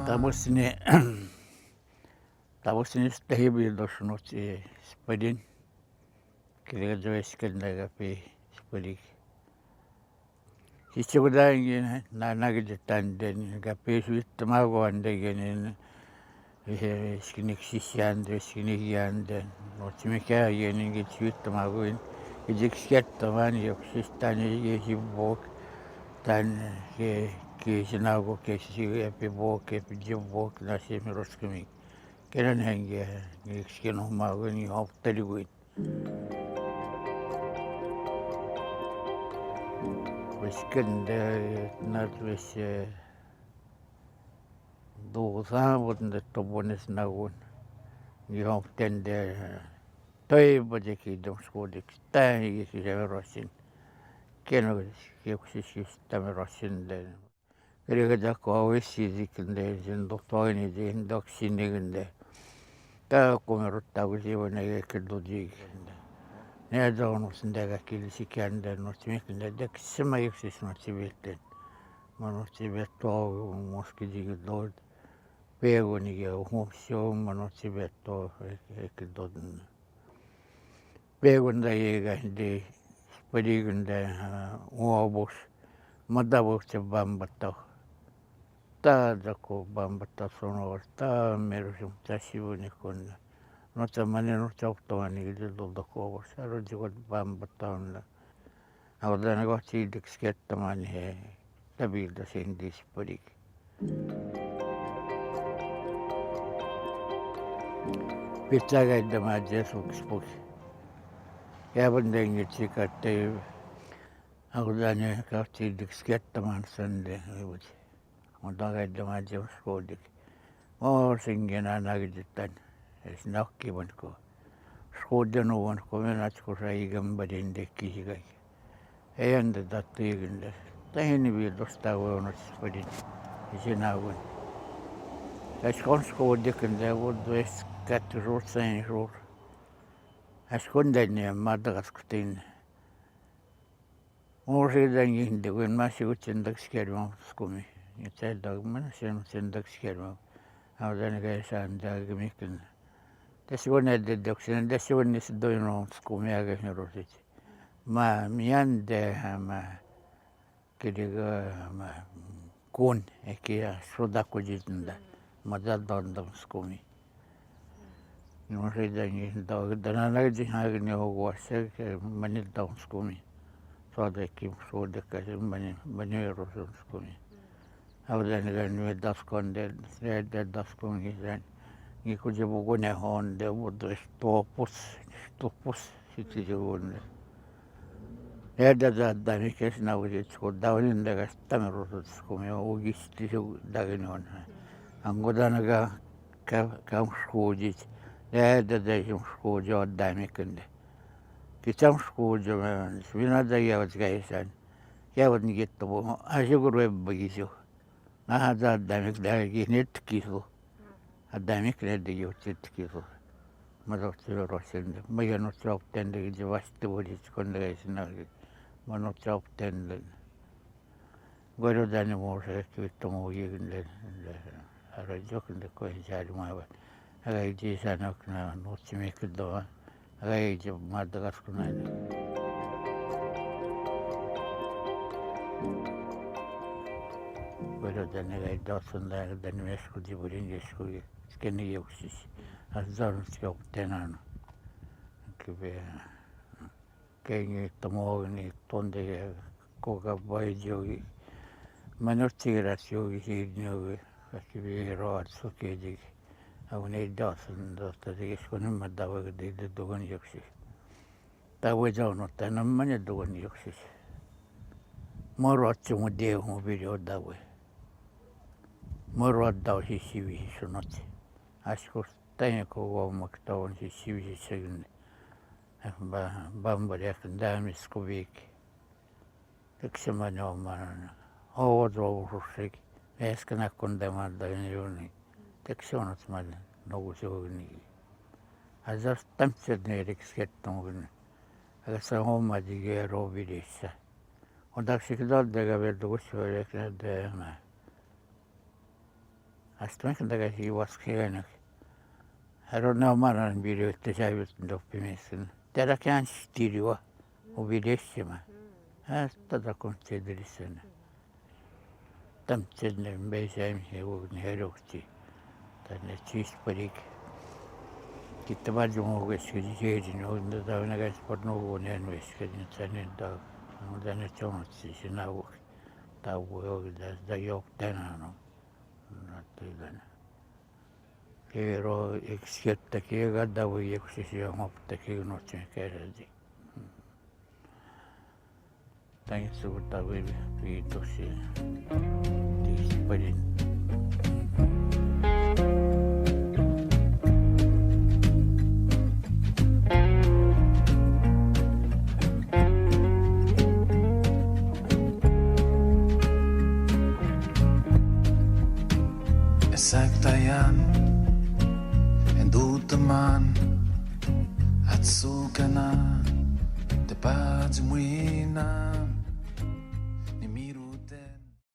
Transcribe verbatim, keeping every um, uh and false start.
Tabu sini, tabu sini si tahi bido si norte Siparin. Kiri ka jawe si kenda ka pe Siparin. Si tiko dagi na, na, na kiri tande ni ka pe si wit ma ko ande gene ni. He, sikinik sisi ande, sikinik ande. Norte Mika gene ni kiri si wit ma ko in. Kiri si ket taman, yo si tane, yo si bok. Tane, ke, ke si na ko, ke si, ke pe bok, ke pe je bok, na si mi ros kemi. Kena na henge, ni sikin ho ma ko in, ni hop tali ko in. Wes kende na wes, eh, do sa bot nde to bones na gun. Ni hom tende, eh, toi bot ki dom sko de ki ta ni ki se rosin. Keno ki si si ta me rosin de. Kere ke dako awe si di kende, di ndo toini di ndo kisini kende. Ta ko me ro ta ko si wane ke ke do di kende. Ne do no sende ka kiri si kende, no si me kende, de kisima yo si no si bete. Ma no si beto, mo si ki di ke do. Pe ko ni ke, mo si o, ma no si beto, e, e ke do. Pe ko nda ye ka de, Siparin ko nda, ah, ua bos. Mada bos te bambata. Ta da ko bambata sono ta mero sim ta si bo ni ko nda. No ta mane no ta opto mane ki de do da ko bos. Aro di ko bambata nda. Au da na ko si de kisket ta mane he. Ta bi da sen de Siparin. Pita ka ida ma Jesu kispoki. Ya bende ngi tika te. Au da ne ka ti dik sket taman sende. Au da ka ida ma Jesu ko dik. O singena na ki ditan. Es na ki bon ko. Sko de no bon ko me na tiko sa i gamba de nde ki si kai. E ande da tu i ginde. Ta hini bi dos ta we ono Siparin. Isi na wen. Ta skon sko de kinde wo dos kat ror sen ror. A skon de ne ma da ka skutin. Mo se da ngi de wen ma si utin da sker ma skumi. Ni ta da ma na sen sen da sker ma. Au da ne ka sa da gmikin. Te si wane de dok sene, te si wane si doi no skumi ake hiro siti. Ma, mi ande, ma, kiri ga, ma, kun, e ki a soda ko jitnda. Ma da don dom skumi. No se da ni, da, da na na di ha ni ho wa se ke mani dom skumi. Soda ki, soda ka se mani, mani ro so skumi. Au da ni ga ni da skon de, de, de da skon ni da. Ni ku je bu ku ne hon de bu de stopus, stopus, si ti je hon de. E da da da mi ke si na u je tiko da u ni da ga sta mi ro so tiko mi u gi si ti je da ga ni hon. Ango da na ga ka, ka mu sku je. E da da je mu sku je o da mi kende. Ki ta mu sku je me, si na da ya wa tiko e san. Ya wa ni ge to bo, a je ku ro e ba gi so. Nga ha da Adami kida ki ne tikiso. Adami kida de yo ti tikiso. Ma do ti ro sende. Ma yo no ti optende ki di vasti bo di ti konde ga sina. Ma no ti optende. Goro dani mo se ki tomo yi kinde. Ara jo kinde ko en jari ma ba. Aga i di sa no kina no ti me kido. Aga i di ma da gas kuna ni. Goro dani aga i da sunda dani me sku di burin di sku. Skeni yo sis. Azar ti optena no. Ki be. Ke ngi tomo ni tonde ko ka bai jogi. Mano tigra jogi si nyogi. Ka ki bi ro at so ke jigi. Au ne da sun da ta jigi skoni ma da wa de de dogon yoksi. Ta we da no ta na mane dogon yoksi. Mo ro at mo de mo bi ro da we. Mo ro at da si si wi si sunot. Asko ta ko wa mo kta won si si wi si segun. Ba, bambaria kandami skubik. Teksema no man. Owo do rusik. Eskana kundama da yuni. Teksema no tman. No gusogni. Azas tamset ne riksket tongni. Aga sa homa di gero bidisa. Ondakisikidal dega bel dogo siwelek na dema. Aston kandaka si waskianak. Haro na maran biri te sabi dopimesin. Tera kan stiriwa. O biri sima. Hasta da konsiderisena. Tamtedne mbesem he u ne herokti. Tane tis parik. Kita ba jumo ges ke di jeri no da da na ges por no u ne no ges ke di tane da. No da ne chon si sina u. Ta u yo da da yok tena no. Na te da na. Pero ek siet ta ke ga da u ek si si ngop ta ke no chen ke di. Tangi sugu tabu ibi, pigi tosi, tigi siparin. Esak tayan, endu teman, atsu kana, te padi muina.